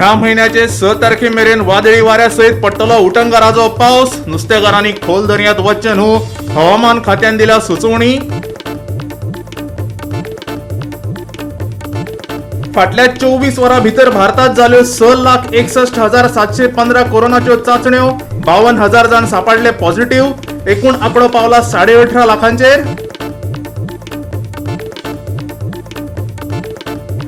ह्या म्हयन्याचे 6 तारखे मेरेन वादळी वाऱ्या सयत पडटलो उटंगाराचो पावस. नुस्तेकारांनी खोल दर्यांत वचचें न्हू, हवामान खात्यान दिल्या सुचोवणी. फाटल्या 24 वरां भितर भारतात जाल्यो 6,61,715 कोरोनाच्यो चाचण्यो. 52,000 जाण सापडले पॉझिटिव्ह. एकूण आंकडो पावला 18.5 लाखांचेर.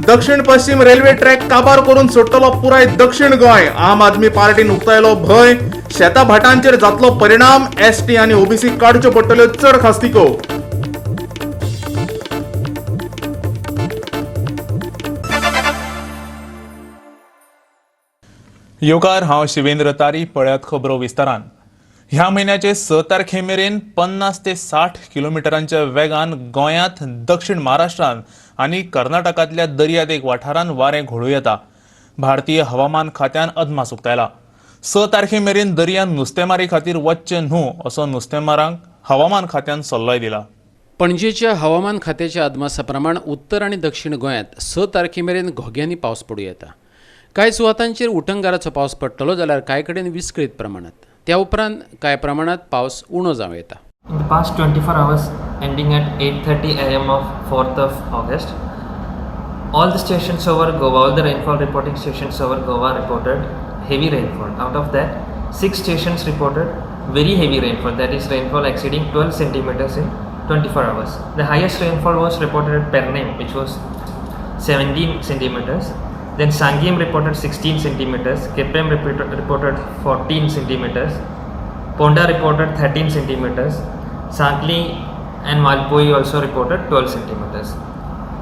दक्षिण पश्चिम रेल्वे ट्रॅक काबार करून सोडटलो पुराय दक्षिण गोंय. आम आदमी पार्टीन उक्तायलो भंय. शेता भाटांचेर जातलो परिणाम. एसटी आनी ओबीसी काडच्यो पडटल्यो चड खास्तिको. येवकार, हांव शिवेंद्र तारी. पळयात खबरो विस्तारान. ह्या म्हयन्याचे 6 तारखे मेरेन 50 ते 60 किलोमिटरांच्या वेगान गोंयांत, दक्षिण महाराष्ट्रांत आनी कर्नाटकांतल्या दर्यादेग वाठारांत वारें घोळूं येता. भारतीय हवामान खात्यान अदमास उक्तायला. 6 तारखे मेरेन दर्यांत नुस्तेमारी खातीर वच्चें न्हू असो नुस्तेमारांक हवामान खात्यान सल्लोय दिला. पणजेच्या हवामान खात्याच्या अदमासा प्रमाण उत्तर आनी दक्षिण गोंयांत 6 तारखे मेरेन घोग्यांनी पावस पडूं येता. कांय सुवातांचेर उटंगाराचो पावस पडटलो जाल्यार कांय कडेन विस्कळीत प्रमाणांत. त्या उपरांत कांय प्रमाणांत पावस उणो जावं येता. In the past 24 hours ending at 8:30 am of 4th of August, all the stations over Goa, all the rainfall reporting stations over Goa reported heavy rainfall. Out of that, 6 stations reported very heavy rainfall, that is rainfall exceeding 12 centimeters in 24 hours. The highest rainfall was reported at Pernem, which was 17 centimeters. Then Sanguem reported 16 centimeters, Quepem reported 14 centimeters, Ponda reported 13 centimeters, Sankhali and Valpoi also reported 12 centimeters.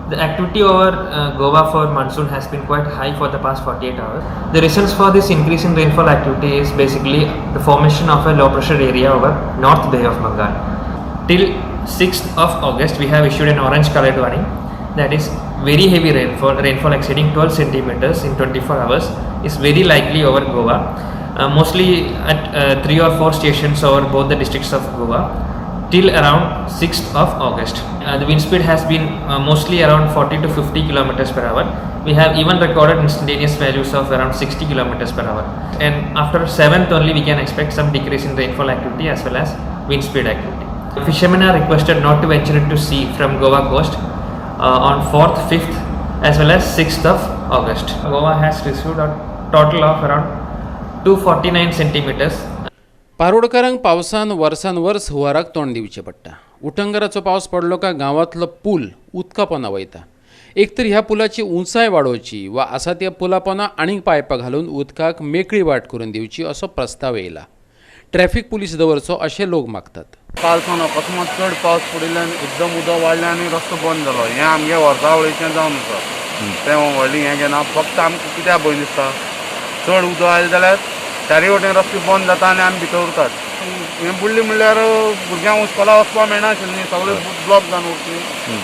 The activity over Goa for monsoon has been quite high for the past 48 hours. The reasons for this increase in rainfall activity is basically the formation of a low pressure area over North Bay of Bengal. Till 6th of August, we have issued an orange colored warning, that is very heavy rainfall, rainfall exceeding 12 centimeters in 24 hours is very likely over Goa, mostly at 3 or 4 stations over both the districts of Goa till around 6th of August. The wind speed has been mostly around 40 to 50 kilometers per hour. We have even recorded instantaneous values of around 60 kilometers per hour. And after 7th only we can expect some decrease in rainfall activity as well as wind speed activity. Fishermen are requested not to venture into sea from Goa coast on 4th, 5th as well as 6th of August. Goa has received a total of around 249 centimeters. पारोडकारांक पावसान वर्सान वर्स हुंवाराक तोंड दिवचें पडटा. उटंगाराचो पावस पडलो काय गांवांतलो पूल उदका पोंदा वयता. एक तर ह्या पुलाची उंचाय वाडोवची वा आसा त्या पुला पोंदा आनीक पायपां घालून उदकाक मेकळी वाट करून दिवची असो प्रस्ताव येयला. ट्रॅफिक पुलीस दवरचो अशें लोक मागतात. काल सावन अकस्मात चड पावस पडिल्ल्यान एकदम उदक वाडलें आनी रस्तो बंद जालो. हें आमगे वर्सावळीचें जावन आसा. तें व्हडलें हें घेना, फक्त आमकां कित्याक भंय दिसता, चड उदक आयलें जाल्यार चारी वटेन रस्ते बंद जाता आनी आमी भितर उरतात. हें बुडली म्हणल्यार भुरग्यांक इस्कोला वचपाक मेळनाशिल्लें न्ही, सगळे ब्लॉक जावन उरतली.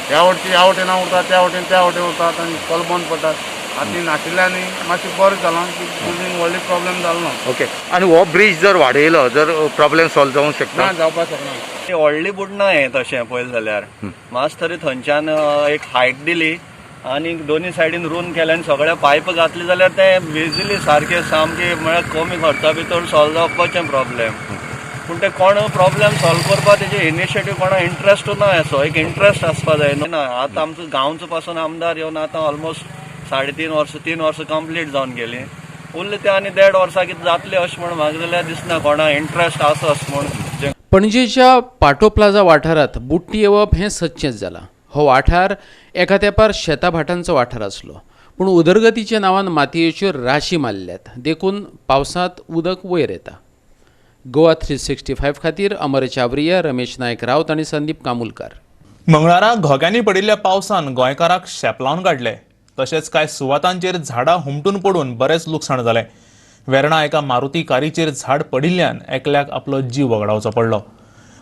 ह्या वटची ह्या वटेन उरतात, त्या वटेन त्या वटेन उरतात आनी इस्कोल बंद पडटात. आतां ती नाशिल्ल्यान मातशें बरें जालां की बुडली व्हडली प्रॉब्लेम जालो ना. ओके, आनी हो ब्रिज जर वाडयलो जर प्रॉब्लेम सॉल्व जावंक शकता? ना, जावपाक शकना. व्हडली बुडना हें तशें पळयलें जाल्यार. मात तरी थंयच्यान एक हायट दिली आनी दोनी सायडीन रून केले आनी सगळे पायप घातले जाल्यार तें इजिली सारकें सामकें म्हळ्यार कमी खर्चा भितर सॉल्व जावपाचें प्रॉब्लेम. पूण ते कोण प्रॉब्लेम सॉल्व करपा तेजे इनिशिएटीव कोणा इंट्रस्ट ना. असो एक इंट्रस्ट आसपा जाय ना. आतां आमचो गांवचो पासून आमदार येवन आतां ऑलमोस्ट 3.5 वर्सां, 3 वर्सां कंप्लीट जावन गेली. उरले ते आनी 1.5 वर्सां कितें जातलें अशें म्हण म्हाका जाल्यार दिसना कोणा इंट्रस्ट आसा अशें म्हण. पणजेच्या पाटो प्लाझा वाठारांत बुडटी येवप हें सदचेंच जालां. हो वाठार एका तेंपार शेता भाटांचो वाठार आसलो, पूण उदरगतीच्या नांवान मातयेच्यो राशी मारल्यात, देखून पावसांत उदक वयर येता. गोवा 365 खातीर अमर चावरिया, रमेश नायक रावत आनी संदीप कामुलकार. मंगळारा घोग्यांनी पडिल्ल्या पावसान गोंयकाराक शेपलावन काडले. तशेंच कांय सुवातांचेर झाडां हुमटून पडून बरेंच लुकसाण जालें. वेर्णा एका मारुती कारीचेर झाड पडिल्ल्यान एकल्याक आपलो जीव वगडावचो पडलो.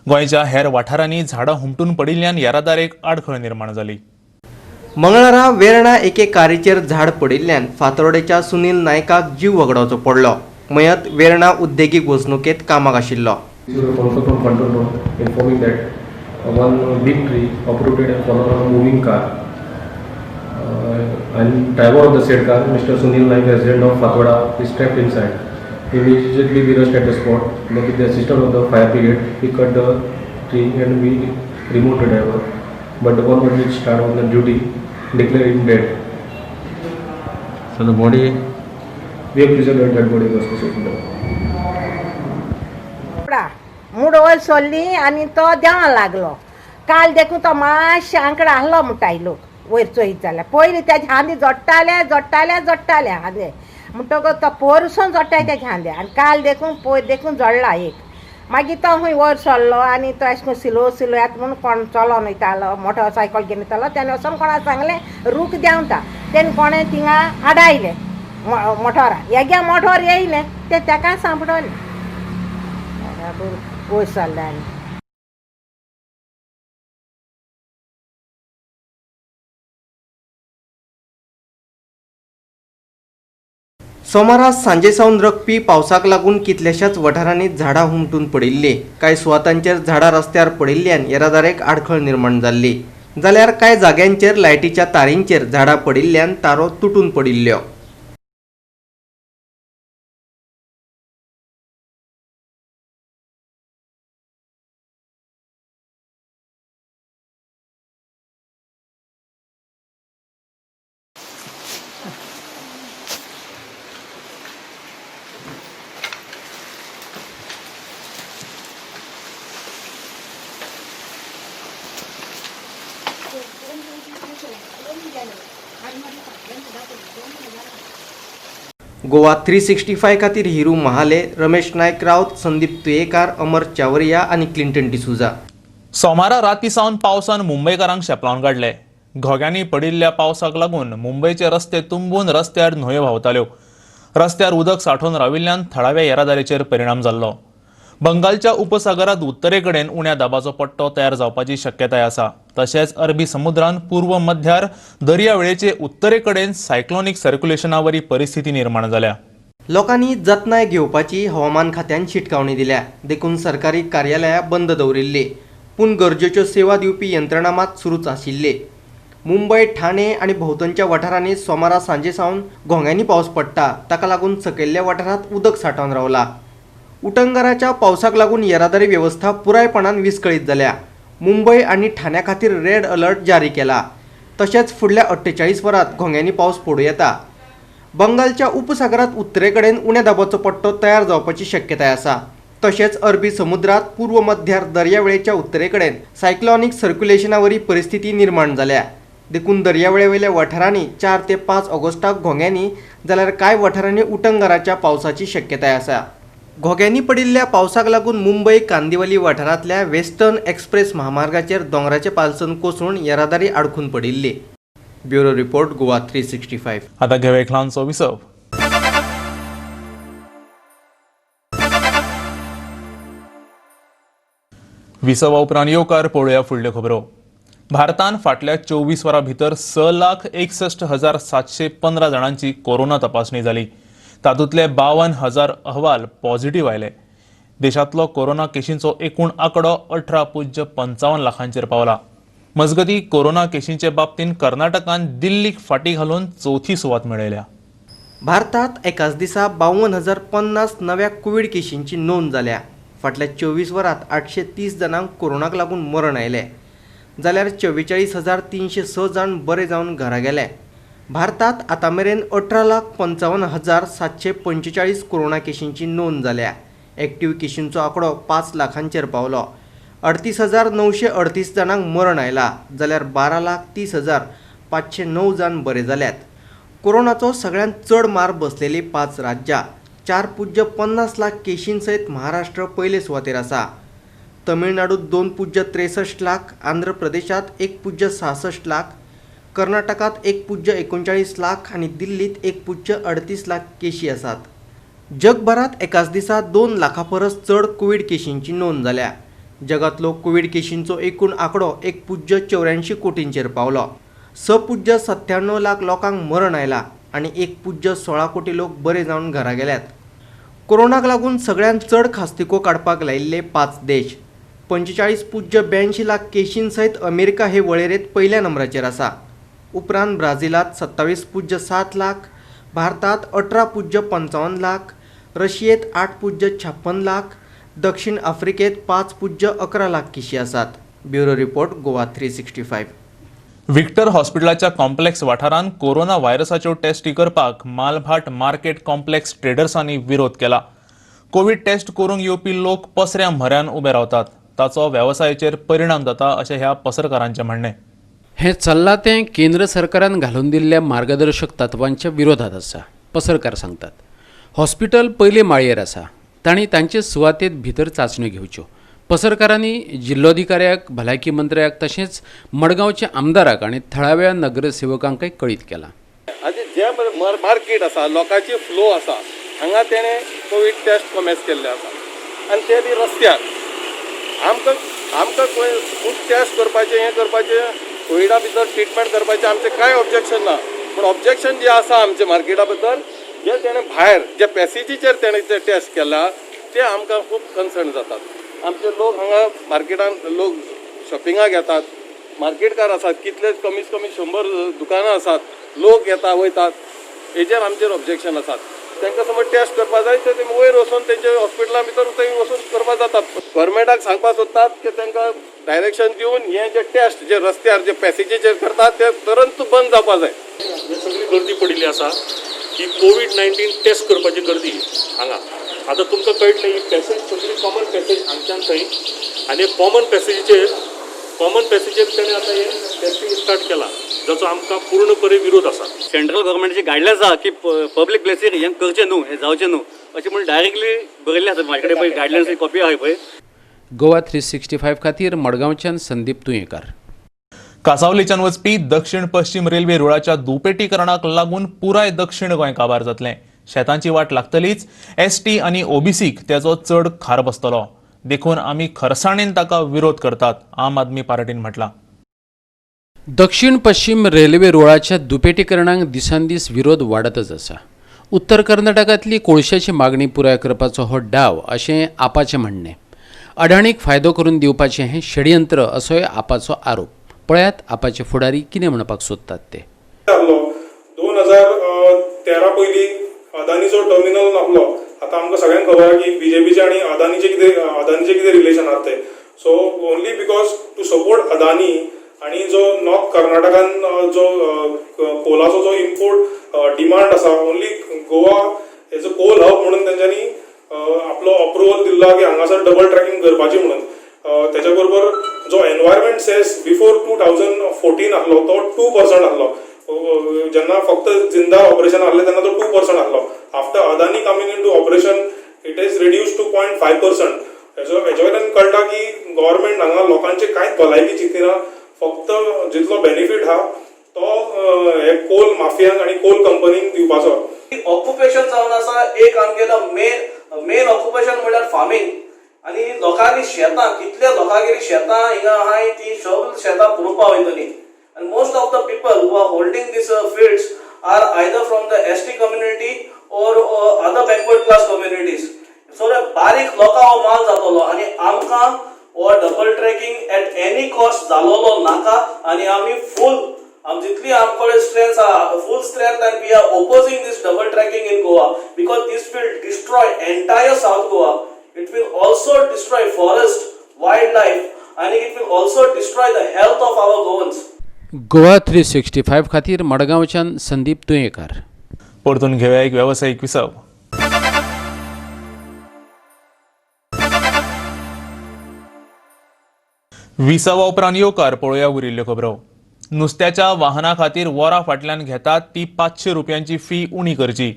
गोंयच्या हेर वाठारांनी झाडां हुमटून पडिल्ल्यान येरादारेक आडखळ निर्माण जाली. मंगळारा वेर्णा एके कारीचेर झाड पडिल्ल्यान फातोर्डेच्या सुनील नायकाक जीव वगडावचो पडलो. मयत वेर्णा उद्देगीक वसणुकेंत कामाक आशिल्लो. Also from control room informing that one big tree uprooted and fallen on a moving car. And driver of the said car, Mr. Sunil Naik, resident of Fatwada, is trapped inside. Immediately we rushed at the spot. With the assistance of the fire brigade, we cut the tree and we removed the driver. But the one which started on the duty declared him dead. So the body? We have preserved the dead body was hospital. Mood वयर सरली आनी तो देंवों लागलो. काल देखून तो मातशें आंकडां आहलो म्हणटाय लोक वयर चोयत जाल्यार पयलीं तेजे हांदे जोडटाले जोडटाले जोडटाले हांदे म्हणटकच तो पोरसून जोडटाय तेजे हांदे आनी काल देखून पयर देखून जोडला एक. मागीर तो खंय वयर सरलो आनी तो अशें करून सिलो सिलो येता म्हणून कोण चलोन वयतालो मोटरसायकल घेवन वयतालो तेणें वचोन कोणा सांगलें रूख देंवता तेणें कोणें थिंगा आडायलें मोटोरान हेगे मोटोर येयलें तें तेका सांपडलें वयर सरलें आनी. सोमारा सांजे सावन रकपी पावसाक लागून कितल्याशाच वाठारांनी झाडां हुमटून पडिल्ली. कांय सुवातांचेर झाडां रस्त्यार पडिल्ल्यान येरादारेक आडखळ निर्माण जाल्ली, जाल्यार कांय जाग्यांचेर लायटीच्या तारींचेर झाडां पडिल्ल्यान तारो तुटून पडिल्ल्यो. गोवा 365 खातीर हिरू महाले, रमेश नायक राऊत, संदीप तुयेकार, अमर चावरिया आनी क्लिंटन डिसुजा. सोमारा राती सावन पावसान मुंबयकारांक शेपलावन काडले. घोग्यांनी पडिल्ल्या पावसाक लागून मुंबयचे रस्ते तुंबून रस्त्यार न्हंयो व्हांवताल्यो. रस्त्यार उदक सांठोवन राविल्ल्यान थळाव्या येरादारीचेर परिणाम जाल्लो. बंगालच्या उपसागरांत उत्तरेकडेन उण्या दाबाचो पट्टो तयार जावपाची शक्यताय आसा. तशेंच अरबी समुद्रान पूर्व मध्यार दर्यावेळेचे उत्तरेकडेन सायक्लोनीक सर्क्युलेशनावरी परिस्थिती निर्माण जाल्या. लोकांनी जतनाय घेवपाची हवामान खात्यान शिटकावणी दिल्या. देखून सरकारी कार्यालयां बंद दवरिल्ली, पूण गरजेच्यो सेवा दिवपी यंत्रणा मात सुरूच आशिल्ली. मुंबय, ठाणे आनी भोंवतणच्या वाठारांनी सोमारा सांजे सावन घोंग्यांनी पावस पडटा. ताका लागून सकयल्ल्या वाठारांत उदक सांठोवन रावला. उटंगाराच्या पावसाक लागून येरादारी वेवस्था पुरायपणान विस्कळीत जाल्या. मुंबय आनी ठाण्या खातीर रेड अलर्ट जारी केला. तशेंच फुडल्या 48 वरांत घोंग्यांनी पावस पडूं येता. बंगालच्या उपसागरांत उत्तरेकडेन उण्या दाबाचो पट्टो तयार जावपाची शक्यताय आसा. तशेंच अरबी समुद्रांत पूर्व मध्यार दर्यावेळेच्या उत्तरेकडेन सायक्लॉनीक सर्क्युलेशनावरी परिस्थिती निर्माण जाल्या. देखून दर्यावेळेवेल्या वाठारांनी 4 ते 5 ऑगस्टाक घोंग्यांनी जाल्यार कांय वाठारांनी उटंगाराच्या पावसाची शक्यताय आसा. घोग्यांनी पडिल्ल्या पावसाक लागून मुंबय कांदिवली वाठारांतल्या वेस्टर्न एक्सप्रेस म्हामार्गाचेर दोंगराचे पालसन कोसळून येरादारी आडखून पडिल्ली. Bureau report, Goa 365. आता घेवया एक ल्हानसो विसव. विसवा उपरांत येवकार पळोवया फुडल्यो खबरो. भारतान फाटल्या 24 वरां भितर 6,61,715 जाणांची कोरोना तपासणी जाली. तातूंतले 52,000 अहवाल पॉझिटिव्ह आयले. देशांतलो कोरोना केशींचो एकूण आंकडो 18.55 लाखांचेर पावला. मजगती कोरोना केशींचे बाबतींत कर्नाटकान दिल्लीक फाटी घालून चवथी सुवात मेळयल्या. भारतात एकाच दिसा 52,050 नव्या कोवीड केशींची नोंद जाल्या. फाटल्या 24 वरांत 830 जाणांक कोरोनाक लागून मरण आयलें, जाल्यार 44,306 जाण बरे जावन घरा गेले. भारतात आतां मेरेन 18,55,745 कोरोना केशींची नोंद जाल्या. एक्टिव्ह केशींचो आंकडो 5 लाखांचेर पावलो. 38,938 जाणांक मरण आयला, जाल्यार 12,30,509 जाण बरे जाल्यात. कोरोनाचो सगळ्यांत चड मार बसलेली 5 राज्यां 4.50 लाख केशीं सयत महाराष्ट्र पयले सुवातेर आसा. तमिळनाडूत 2.63 लाख, आंध्र प्रदेशांत 1.66 लाख, कर्नाटकांत 1.39 लाख आनी दिल्लीत 1.38 लाख केशी आसात. जगभरात एकाच दिसा 2 लाखां परस चड कोवीड केशींची नोंद जाल्या. जगांतलो कोवीड केशींचो एकूण आंकडो 1.84 कोटींचेर पावलो. 6.97 लाख लोकांक मरण आयला आनी 1.16 कोटी लोक बरे जावन घरा गेल्यात. कोरोनाक लागून सगळ्यांत चड खास्तिको काडपाक लायिल्ले 5 देश. 45.82 लाख केशीं सयत अमेरिका हे वळेरेंत पयल्या नंबराचेर आसा. उपरांत ब्राझिलांत 27.7 लाख, भारतांत 18.55 लाख, रशियेंत 8.56 लाख, दक्षिण आफ्रिकेंत 5.11 लाख केशी आसात. Bureau report, Goa 365. Victor हॉस्पिटलाच्या कॉम्प्लेक्स वाठारांत कोरोना व्हायरसाच्यो टेस्टी करपाक मालभाट मार्केट कॉम्प्लेक्स ट्रेडर्सांनी विरोध केला. कोवीड टेस्ट करूंक येवपी लोक पसऱ्या म्हऱ्यान उबे रावतात, ताचो वेवसायाचेर परिणाम जाता अशें ह्या पसरकारांचें म्हणणें. हें चल्लां तें केंद्र सरकारान घालून दिल्ल्या मार्गदर्शक तत्वांच्या विरोधात आसा, पसरकार सांगतात. हॉस्पिटल पयले माळयेर आसा, तांणी तांचे सुवातेत भितर चांचण्यो घेवच्यो. पसरकारांनी जिल्लोधिकाऱ्याक, भलायकी मंत्र्याक तशेंच मडगांवच्या आमदाराक आनी थळाव्या नगरसेवकांकय कळीत केलां. आनी जे मार्केट आसा, लोकांची फ्लो आसा, हांगा तेणें कोवीड टेस्ट कॉमेस केल्ले आसा आनी ते बी रस्त्यार. आमकां आमकां खूब टेस्ट करपाचें, हें करपाचें, कोविडा भितर ट्रिटमेंट करपाचें आमचें कांय ऑब्जेक्शन ना. पूण ऑब्जेक्शन जें आसा आमचें मार्केटा बद्दल, जे तेणें भायर जे पॅसेजीचेर तेणें ते टेस्ट केला ते आमकां खूब कन्सर्न जातात. आमचे लोक हांगा मार्केटान लोक शॉपिंगाक येतात, मार्केटकार आसात, कितले कमीत कमी 100 दुकानां आसात, लोक येता वयतात, हेजेर आमचेर ऑब्जेक्शन आसात. तांकां समज टेस्ट करपा जाय तर तेमी वयर वचून तेंच्या हॉस्पिटला भितर थंय वचून करपा जाता. गव्हर्मेंटाक सांगपाक सोदतात की तांकां डायरेक्शन दिवन हे जे टेस्ट जे रस्त्यार जे पॅसेजीचेर करतात ते तुरंत बंद जावपा जाय. सगळी गर्दी पडिल्ली आसा ही कोवीड-19 टेस्ट करपाची गर्दी हांगा. आतां तुमकां कळटलें ही पॅसेज सगळी कॉमन पॅसेज हांगच्यान थंय, आनी कॉमन पॅसेजीर तेणें आतां हें टेस्टींग स्टार्ट केलां, जाचो आमकां पूर्णपणे विरोध आसा. सेंट्रल गव्हर्मेंटाची गायडलायन्स आसा की पब्लीक प्लेसीर हें करचें न्हू, हें जावचें न्हू अशें म्हणून डायरेक्टली बरयल्लें आसा. म्हाजे कडेन पळय गायडलायन्स कॉपी आसा पळय. गोवा 365 खातीर मडगांवच्यान संदीप तुयेंकार. कासावलीच्यान वचपी दक्षिण पश्चिम रेल्वे रुळाच्या दुपेटीकरणाक लागून पुराय दक्षिण गोंय काबार जातलें. शेतांची वाट लागतलीच, एसटी आनी ओबीसीक तेजो चड खार बसतलो, देखून आमी खरसाणेन ताका विरोध करतात, आम आदमी पार्टीन म्हटलां. दक्षिण पश्चिम रेल्वे रुळाच्या दुपेटीकरणाक दिसान दीस विरोध वाडतच आसा. उत्तर कर्नाटकांतली कोळशाची मागणी पुराय करपाचो हो डाव अशें आपाचें म्हणणें. अडाणीक फायदो करून दिवपाचें हें षडयंत्र असोय आपाचो आरोप. पळयात आपाचे फुडारी कितें म्हणपाक सोदतात ते. 2013 पयलीं अदानीचो टर्मिनल नासलो. आतां आमकां सगळ्यांक खबर आहा की बीजेपीचे आनी अदानीचे कितें रिलेशन आहा ते. So only because to support Adani आनी जो नॉर्थ कर्नाटकान जो कोलाचो जो इम्पोर्ट डिमांड आसा, only Goa as a coal hub म्हणून तेंच्यांनी आपलो अप्रुवल दिल्लो की हांगासर डबल ट्रॅकिंग करपाची म्हणून. तेच्या बरोबर जो एनवायरमेंट सेस बिफोर 2014 आहलो तो 2% आहलो. जेन्ना फक्त जिंदाल ऑपरेशन आहलें तेन्ना तो 2% आहलो. After Adani coming into operation, it is reduce to 0.5%. हेजो वयल्यान कळटा की गव्हर्मेंट हांगा लोकांचे कांयच भलायकी चिंतिना, फक्त जितलो बेनिफीट आहा तो हे कोल माफियांक आनी कोल कंपनींक दिवपाचो. ऑक्युपेशन जावन आसा एक आमगेलो मेन मेन ऑक्युपेशन म्हणल्यार फार्मींग आनी लोकांनी शेतां, कितले लोकांगेर शेतां हिंगा आहाय, ती सगळीं शेतां पुरोवपा वयतली. आनी most of the people who are holding this fields are either from the ST community or other backward class communities. So बारीक लोकां हो माल जातलो आनी आमकां हो double tracking at any cost जालोलो नाका. आनी आमी फूल आम जितली आमकडे स्ट्रेंथ आहा, full strength, and we are opposing this double tracking in Goa because this will destroy entire South Goa. It will also destroy forest, wild life, and it will also destroy the health of our Goans. Goa 365 खातीर मडगांवच्यान संदीप तुयेंकार. परतून घेवया एक वेवसायीक विसव. विसवा उपरांत येवकार. पळोवया उरिल्ल्यो खबरो. नुस्त्याच्या वाहना खातीर वरां फाटल्यान घेतात ती 500 रुपयांची फी उणी करची,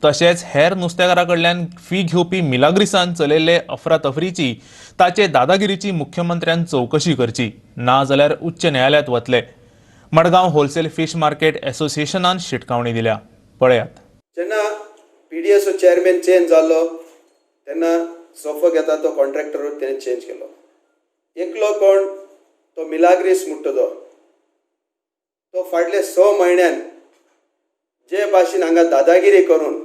तशेंच हेर नुस्तेकारा कडल्यान फी घेवपी मिलाग्रिसान चलयल्ले अफरातफरीची, ताचे दादागिरीची मुख्यमंत्र्यान चवकशी करची, ना जाल्यार उच्च न्यायालयांत वतले, मडगांव होलसेल फिश मार्केट एसोसिएशनान शिटकावणी दिल्या. पळयात. जेन्ना पीडीएचो चेअरमॅन चेंज जालो तेन्ना सोफो घेता तो कॉन्ट्रॅक्टर तेणें चेंज केलो. एकलो कोण तो मिलाग्रीस म्हणटा तो, तो फाटले 6 म्हयन्यान जे भाशेन हांगा दादागिरी करून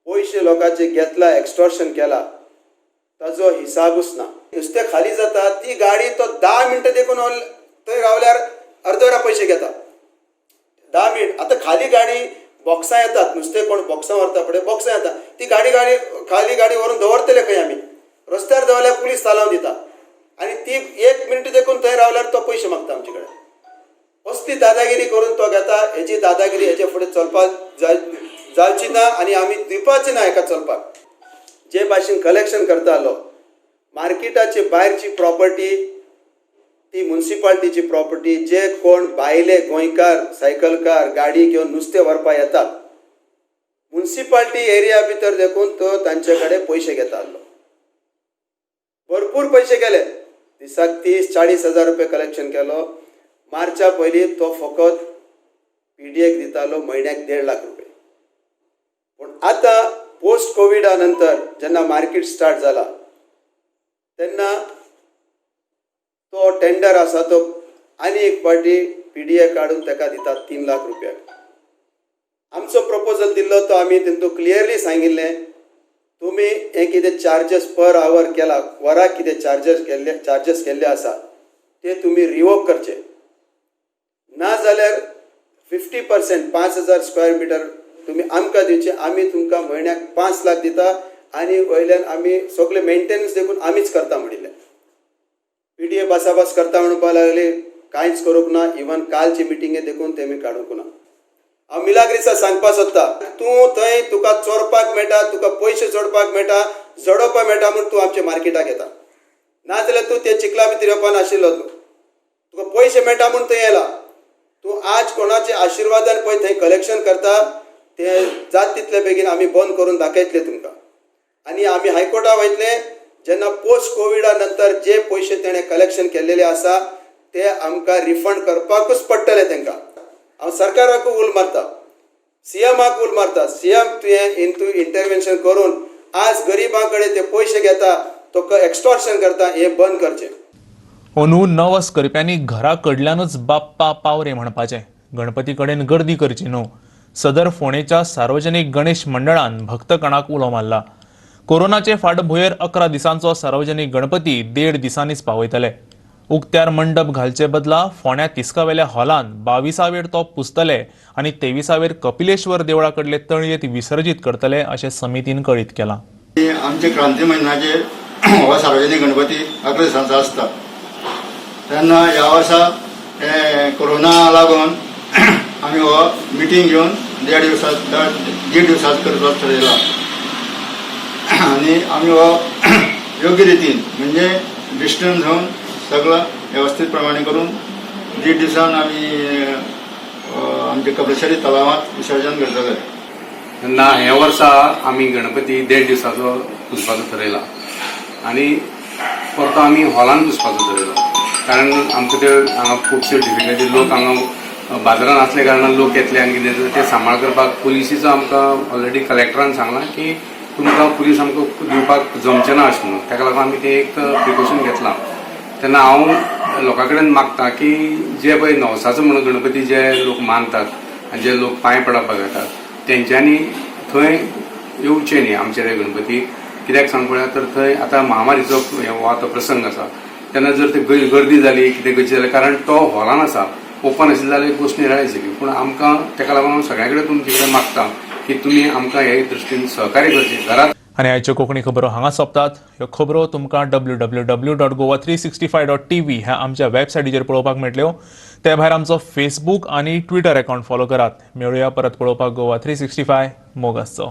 पयशे लोकांचे घेतला, एक्स्टॉर्शन केला, ताजो हिसाबूच ना. नुस्तें खाली जाता ती गाडी तो 10 मिनटां देखून थंय रावल्यार अर्द वरा पयशे घेता. 10 मिनट. आतां खाली गाडी बॉक्सां येतात, नुस्तें कोण बॉक्सां व्हरता पळय, बॉक्सां येता, ती गाडी गाडी खाली गाडी व्हरून दवरतले खंय आमी? रस्त्यार दवरल्यार पुलीस तालांव दिता आनी ती 1 मिनट देखून थंय रावल्यार तो पयशे मागता आमचे कडेन. असली दादागिरी करून तो घेता. हेजी दादागिरी हेजे फुडें चलपाक जावची ना आनी आमी दिवपाची ना हेका चलपाक. जे भाशेन कलेक्शन करतालो मार्केटाचे भायरची प्रॉपर्टी, ती मुन्सिपाल्टीची प्रॉपर्टी, जे कोण भायले गोंयकार सायकलकार गाडी घेवन नुस्तें व्हरपाक येतात मुन्सिपाल्टी एरिया भितर देखून तो तांचे कडेन पयशे घेतालो. भरपूर पयशे केले, दिसाक 30-40 हजार रुपये कलेक्शन केलो. मार्चा पयलीं तो फकत पीडीएक दितालो म्हयन्याक 1.5 लाख रुपये. पूण आतां पोस्ट कोविडा नंतर जेन्ना मार्केट स्टार्ट जाला तेन्ना तो टेंडर आसा तो आनी एक पार्टी पीडीए काडून ताका दितात 3 लाख रुपया. आमचो प्रपोजल दिल्लो तो आमी तेंतू क्लियरली सांगिल्लें, तुमी हें कितें चार्जस पर our केला, वराक कितें चार्जस केल्ले आसा ते तुमी रिवोक करचे, ना जाल्यार 50% 5000 स्क्वेअर मिटर तुमी आमकां दिवचे, आमी तुमकां म्हयन्याक 5 लाख दिता आनी वयल्यान आमी सगळे मेंटेनन्स देखून आमीच करता म्हणिल्लें. पीडीए बासाबास करता म्हणपाक लागली, कांयच करूंक ना. इवन कालची मिटिंगे देखून तेमी काडूंक ना. हांव मिलाग्रिसा सांगपाक सोदता, तूं थंय तुका चोरपाक मेळटा, तुका पयशे जोडपाक मेळटा, जडोवपाक मेळटा म्हूण तूं आमच्या मार्केटाक येता, नाजाल्यार तूं ते चिखला भितर येवपा नाशिल्लो. तूं तुका पयशे मेळटा म्हूण थंय येयला. तूं आज कोणाच्या आशिर्वादान पळय थंय कलेक्शन करता, ते जात तितले बेगीन आमी बंद करून दाखयतले तुमकां. आनी आमी हायकोर्टा वयतले जेन्ना पोस्ट कोविडा नंतर जे पयशे तेणें कलेक्शन केल्लेले आसा ते आमकां रिफंड करपाकूच पडटले तांकां. हांव सरकाराकूय उल मारता, सीएमाक उल मारता, सीएम तुवें इंतू इंटरवेन्शन करून आज गरिबां कडेन ते पयशे घेता, तो एक्स्टॉर्शन करता, हें बंद करचें. अंदू नवस करप्यांनी घरा कडल्यानूच बाप्पा पावरे म्हणपाचें, गणपती कडेन गर्दी करची न्हू. सदर फोंडेच्या सार्वजनीक गणेश मंडळान भक्तगणाक उलो मारला. कोरोनाचे फाटभुंयेर 11 दिसांचो सार्वजनीक गणपती 1.5 दिसांनीच पावयतले. उक्त्यार मंडप घालचे बदला फोंड्या तिस्कावेल्या हॉलान 22वेर तो पुजतले आनी 23वेर कपिलेश्वर देवळा कडले तळयेंत विसर्जीत करतले अशें समितीन कळीत केलां. आमचे क्रांती म्हयन्याचे हो सार्वजनीक गणपती 11 दिसांचो आसता. तेन्ना ह्या वर्सा कोरोना लागून आमी हो मिटींग घेवन 1.5 दिवसात करपाक ठरयला आनी आमी हो योग्य रितीन म्हणजे डिस्टन्स होवन सगळं व्यवस्थीत प्रमाणे करून 1.5 दिसान आमी आमच्या कपिलेश्वरी तलावांत विसर्जन करतले. तेन्ना हे वर्सा आमी गणपती 1.5 दिसाचो पुजपाचो थरयला आनी परतो आमी हॉलान पुजपाचो थरयलो, कारण आमकां ते हांगा खुबशे डिफिकल्टी, लोक हांगा बाजारान आसल्या कारणान लोक येतले आनी कितें ते सांबाळ करपाक पुलिसीचो आमकां ऑलरेडी कलेक्टरान सांगलां की तुमकां पुलीस आमकां दिवपाक जमचें ना अशें म्हणून, ताका लागून आमी तें एक प्रिकॉशन घेतलां. तेन्ना हांव लोकां कडेन मागता की जे पळय नवसाचो म्हणून गणपती जे लोक मानतात आनी जे लोक पांय पडपाक येतात तेंच्यांनी थंय येवचें न्ही आमचे ते गणपती. कित्याक सांग पळया तर थंय आतां महामारीचो हो आतां प्रसंग आसा, तेन्ना जर ते गर्दी जाली कितें गरजे जाली, कारण तो हॉलान आसा, ओपन आशिल्लो जाल्यार एक गोश्ट निराळी आशिल्ली, पूण आमकां ताका लागून हांव सगळ्यां कडेन तुमचे कडेन मागता की तुमी आमकां हे दृश्टीन सहकार्य करचें घरात. आनी आयच्यो कोंकणी खबरो हांगा सोंपतात. ह्यो खबरो तुमकां www.goa365.tv ह्या आमच्या वेबसायटीचेर पळोवपाक मेळटल्यो. ते भायर आमचो फेसबूक आनी ट्विटर अकावंट फॉलो करात. मेळुया परत पळोवपाक गोवा 365. मोग आसचो.